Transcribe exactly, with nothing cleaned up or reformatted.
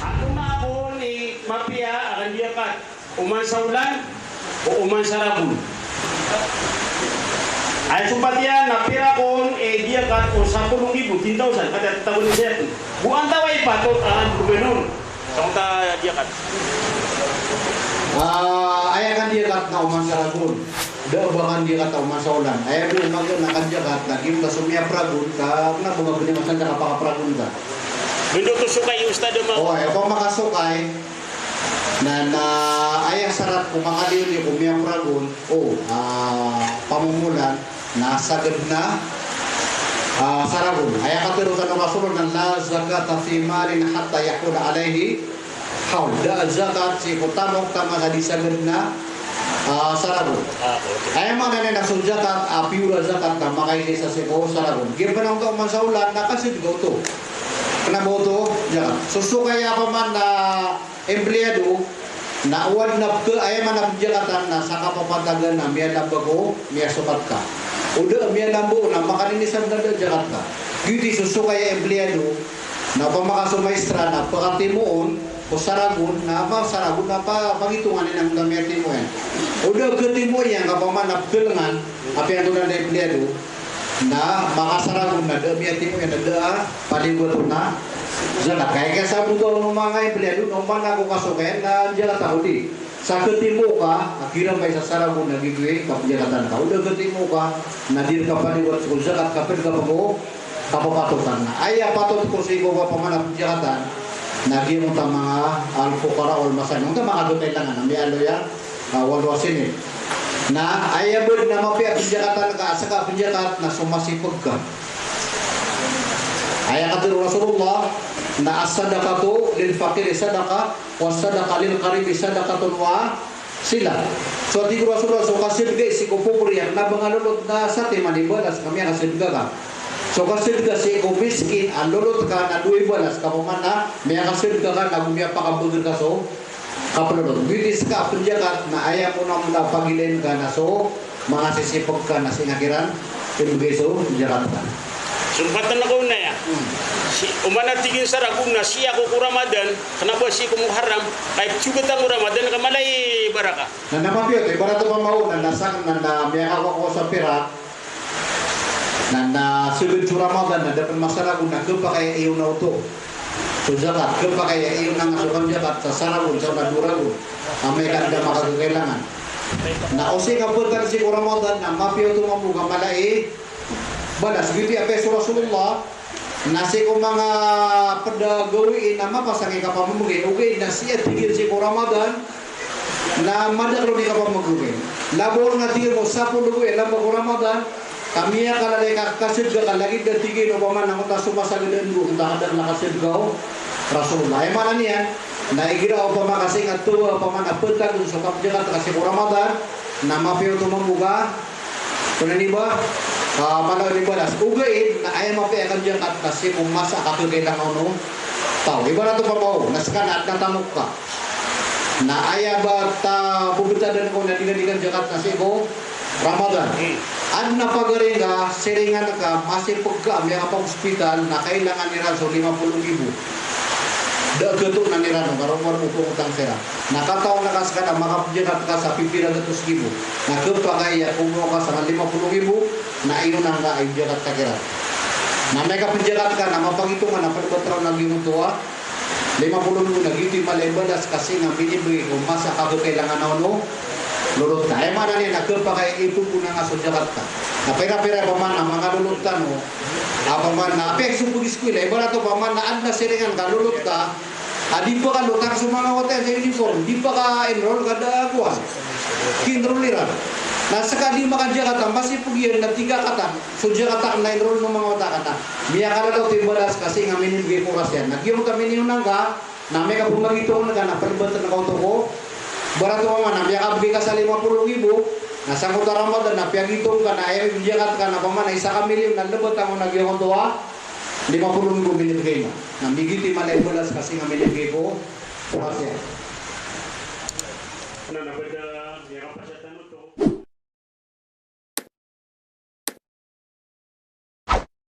Antonaa kon i mapiya a kandiyakat oman sa olan o oman sa ragon? Aya so patiya na pira kon i diyakat o sapolo nggibo, ten thousand, kada tago ni siyat. Go antawaa i patot a gombenon sa onta diyakat. Ah, aya kandiyakat na oman sa ragon. Da a ba kandiyakat a oman sa olan. Aya bo magaan a kandiyakat na giyoto so miyapragon ka, kena ba nga bni masan sa kapakapragon ka. Bendo to sokay, Ustad, ma. O, aya ko makasokay. Na, na aya sarat ko makaliyo ko miyapragon. O, ah, pamomolan na sagad na, ah, sa ragon. Aya katharo o Rasulullah na la zakata fi malin hatta yahula alayhi hawl. Da a zakat sii ko tamok taman sa di sagad na, ah, sa ragon. Ah, okay. Aya maana niyan na so zakat, a piyora zakat na makaisa sii ko sa ragon. Giya pn a onta oman sa olan na kasadka oto. Kena ba oto zakat. So sokay a paman na empleyado, na o adn a pk, aya maana pnjakatan na sa kapapatagan na miyalamba ko miyasokat ka. O da a miyalamba on na makanini sa da a zakat ka. Giyoto i so sokay a empleyado, na opama ka so maestra na pkatimoon ko sa ragon, na apa sa ragon na pa-, pagitongan iyan angkoto a miyatimo iyan. O da a katimo iyan ka opama na pkhalangan, apiya antonaa i empleyado, na maka sa ragon na da a miyatimo iyan na da a paliyogat on a zakat. Ka aya kiyasabotan o manga empleyado na oman ako kasokay na zakat ako di. Sa katimo ka, a kirambay sa sa ragon na giyoto i kapnjakatan ka. O da a katimo ka, na di rka paliyogat ko zakat ka pd ka pgo kapapatotan. Na aya patot ko sii ko kapamana pnjakatan, na giyoto a manga al-fuqara wal masakin. Onta manga kailangan, na miyaaloy a ah, walo a sinit. Na aya bo na mapiya a pnjakatan ka, a ska a pnjakat na so masipg ka. Aya katharo o Rasulullah na as-sadaqatu lil faqiri sadaqah, was-sadaqah lil qaribi sadaqatun wa silah. So tig o Rasulullah, so kasadka sii ko pobri a kna ba nga lolot na satiman i balas ka miyakasadka ka. So kasadka sii ko miskin a lolot ka na dowa i balas ka, opama na miyakasadka ka na go miyapakabagr ka so kaplolot. Giyoto i ska a pnjakat na aya mona-mona a pagilayn ka na so manga sisipg ka na sii nga kiran ibgay so pnjakat ka. Sumpatan ako na aya. Hmm. Si, oman a tig iyan sa ragon na sii ako ko Ramadan, kna ba sii ko Muharram, ka ipsogatan ko Ramadan ka mala i baraka. Na, na mapiya oto, ibarat opama o, na, na sa, na, na miyakakowa ko sa pirak, na, na sagad so Ramadan na da pn masaragon na khapakay a iyonan oto so zakat, khapakay a iyonan nga so kanjakat sa saragon, sa ona dowa ragon. Amay ka da makakakailangan. Na o sii ka ptad sii ko Ramadan na mapiya oto mambo ka mala i balas. Giyoto i apiya so Rasulullah, na sii ko manga pd a gawii na mapasang i kapamamgay. Ogaid na sii a tig iyan sii ko Ramadan, na madakl on i kapamamgay. Labaw on a tig iyan ko sapolo gawii a lamba ko Ramadan, ka miyakalala i kakasadka ka lagid a tig iyan opama na angkoto a so masagad a ndo, angkoto a kadakl a kasadka o Rasulullah. Aya maana niyan, na igira opama ka sii nga taw a opama na ptad on so kapnjakat ka sii ko Ramadan, na mapiya oto mambo ka Kna ni ba, ah, mala i balas. Ogaid na aya mapiya a kanjakat na sii ko masa a kakakailangan o taw. Ibarat o papaw, na ska na adn a tamok ka. Na aya ba ta bbtadan ko na di ka, di ka kanjakat na sii ko Ramadan. Hmm. Adn a pagari ngka, siringan ka, masipg ka, miyakapa-hospital, na kailangan iran so lima polo nggibo. Da a gatoon iran on, ka rowar o pngotang siran. Na katawan ka ska na makapnjakat ka sa pipira gatos nggibo. Na khapakay a komowa ka sa lima polo nggibo, na iyonan ka i jakat ka kiran. Na amay ka pnjakat ka, na mapagitongan a pd ba tharoon a giyoto a lima polo nggibo na giyoto i mala i balas ka sii nga minibgay ko masa a kakakailangan on o lolot ka. Aya maana niyan na khapakay a ipopoon nga so jakat ka. Na pira-pira pman a manga lolot tano, a pman na apiya so pag-eskwela, ibarat o pman na adn a siringan ka, lolot ka, a di pkalot, ka so manga wata iyan sa uniform, di pka-enroll ka da kowan. Ki-enroll iran. Na ska di makajakat a masipg iyan na tig a katan, so jakat akn na enroll o manga wata akn na miyakalala oto i balas ka sii nga minibgay ko oras iyan. Na giyoto a miniyonan ka, na amay ka pmagitongan ka na plbtn ka oto ko, ibarat o pman na miyakabgay ka sa lima polo nggibo, na sangkoto a Ramadan na piyagitong ka na aya miyakat ka na pman na isa ka milyon na lbtn ko na giyoto a lima polo nggibo minibgay na. Na giyoto i mala i balas ka sii nga minibgay ko oras iyan.